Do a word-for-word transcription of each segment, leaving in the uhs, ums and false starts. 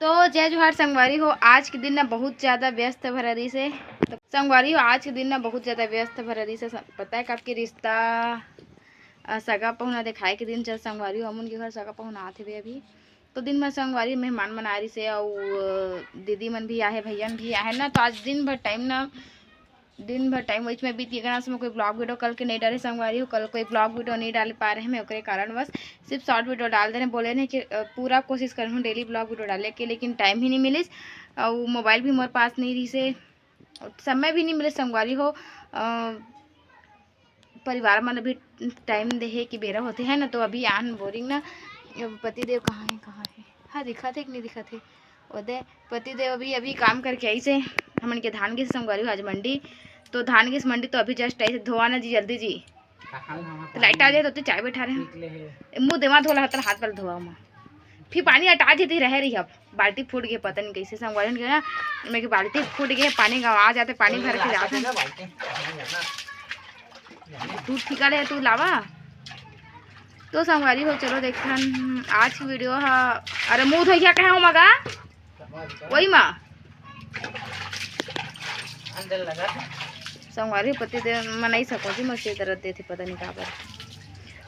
तो जय जोहार संगवारी हो, आज के दिन ना बहुत ज्यादा व्यस्त भरा रहिस हे। तो संगवारी हो, आज के दिन ना बहुत ज्यादा व्यस्त भरा रहिस हे। पता है, आपके रिश्ता, अ, सगा पहुना दिखाए के दिन चल संगवारी हो, हमन के घर सगा पहुना आथे बे अभी। तो दिन भर संगवारी मेहमान मन आ रहिस हे, अउ, अ, दीदी मन भी आहे, भैया मन भी आहे ना, तो आज दिन भर टाइम ना दिन भर टाइम वही में बीत गया, से मैं कोई ब्लॉग वीडियो कल के नहीं डाले संगवारी हो, कल कोई ब्लॉग वीडियो नहीं डाल पा रहे मैं, ओकरे कारणवश सिर्फ शॉर्ट वीडियो डाल दे रहे। बोले नहीं कि, अ, पूरा कोशिश कर हूँ डेली ब्लॉग वीडियो डाले के, लेकिन टाइम ही नहीं मिलिस, और मोबाइल भी मोर पास नहीं रहिस हे, समय भी नहीं मिले संगवारी हो। अ, परिवार मन अभी टाइम देहे के बेरा होथे है ना, तो अभी आन बोरिंग ना। पतिदेव कहाँ है, कहाँ है? हाँ, दिखत हे कि नहीं दिखत हे? ओदे पतिदेव अभी, अभी काम करके आइस हे। हमन के धान गिस संगवारी हो आज मंडी, तो धान गिस मंडी तो अभी जस्ट आइस हे। धोवा ना जी जल्दी जी, तो लाइट आ जाए तो चाय बैठा रहे हैं। मुँह देवा धोला हतन, हाथ पहले धोवा मा, फिर पानी अटा जेती रहे रही। अब बाल्टी फूट गए, पता नहीं कैसे संगवारी हो गया। मैं कि बाल्टी फूट गए, पानी गवा जाते, पानी भर के जाते। तू ठिका ले, तू लावा। तो संगवारी हो, चलो देखथन आज की वीडियो हा। अरे मुँह धोइया कहे हो मगा, वही मा। संगवारी हो, पति दे मनाई सको जी, मस्त दर्द देथे, पता नहीं काबर।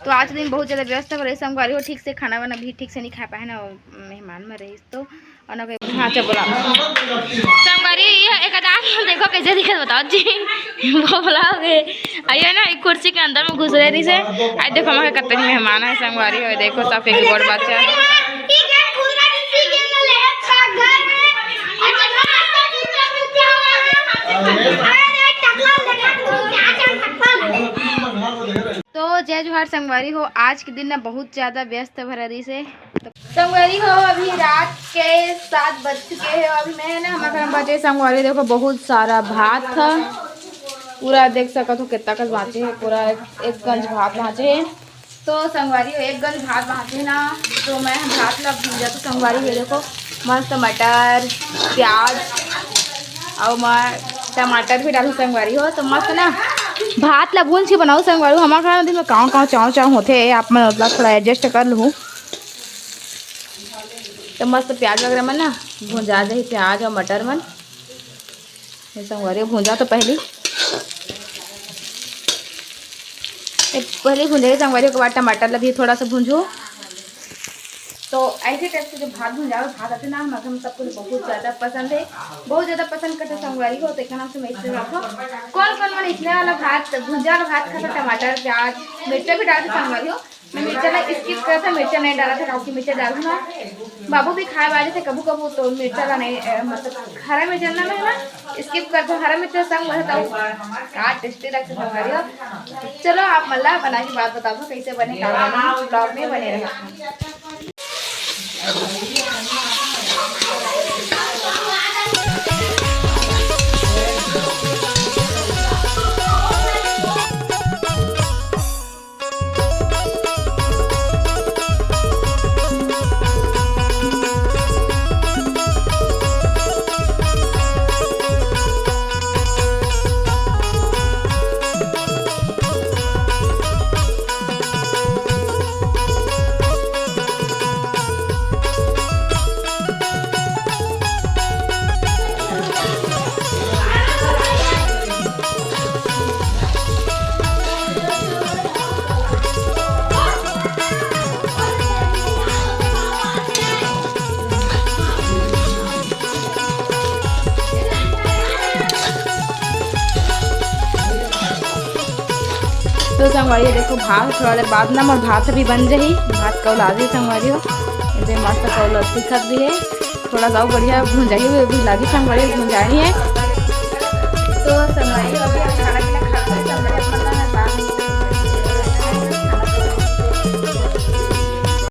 तो आज दिन बहुत ज्यादा व्यस्त हो रही संगवारी हो, ठीक से खाना वाना भी ठीक से नहीं खा पाए ना, मेहमान में रही तो। और ना कोई, हाँ, अच्छा बोला। संगवारी, ये एक आधार देखो कैसे दिखत, बताओ जी। वो बोला हो गए। आइए ना, एक कुर्सी के अंदर में घुस रहे रही से। आई देखो, हमारे कतनी मेहमान है संगवारी हो, देखो सब के गोड़ बाचा। तो जय जोहार संगवारी हो, आज के दिन ना बहुत ज्यादा व्यस्त भरा रही से। संगवारी हो, अभी रात के सात बज चुके हैं। अभी मैं ना, हमारे घर में बचे संगवारी, देखो बहुत सारा भात था, पूरा देख सकत हो कितना कस बाँचे है, पूरा एक, एक गंज भात बाँचे है। तो संगवारी हो, एक गंज भात बाँचे ना, तो मैं भात ला भूंजा। तो संगवारी हो, देखो मस्त मटर, प्याज और मैं टमाटर भी डालू संगवारी हो। तो मस्त ना भात ला भूंज के बनाऊ संगवारी हो। हमारे घर दिन में काँव काँव चाँव चाँव होते, आप मन ओतला थोड़ा एडजस्ट कर लू। तो मस्त प्याज वगैरह मन ना भुंजा जाही, प्याज और मटर मन। ये संगवारी भुंजा तो पहली, ये पहली भुंजा के संगवारी के बाद टमाटर ला भी थोड़ा सा भुंजू। तो ऐसे टाइप से जो भात भुंजा, भात आते ना, हम सबको बहुत ज्यादा पसंद है, बहुत ज्यादा पसंद करते संगवारी हो। तो एक नाम से मैं इसलिए रखो, कौन कौन मन इसलिए वाला भात, भुंजा वाला भात खाता, टमाटर प्याज मिर्चा भी डालते संगवारी हो। मैं मिर्चा ला स्किप करत हूँ, मिर्चा नहीं डाला था, काकि मिर्चा डालू ना। बाबू भी खाए वाले थे कभू कभू, तो मिर्चा ला नहीं, अ, मतलब हरा मिर्चा ना, मैं ना स्किप करत हूँ। हरा मिर्चा संग वह तो का टेस्टी लगता था हमारी। चलो आप मल्ला बना के बात बताओ कैसे बने, का बने, ब्लॉग में बने रहो। तो संगवारी हो, देखो भात थोड़ा देर बाद ना मोर भात भी बन जाही, भात कौला जाही संगवारी हो। ये मस्त कौला दिखत भी है, थोड़ा सा और बढ़िया भुंजाही हुई भी लागी संगवारी हो, भुंजाही है। तो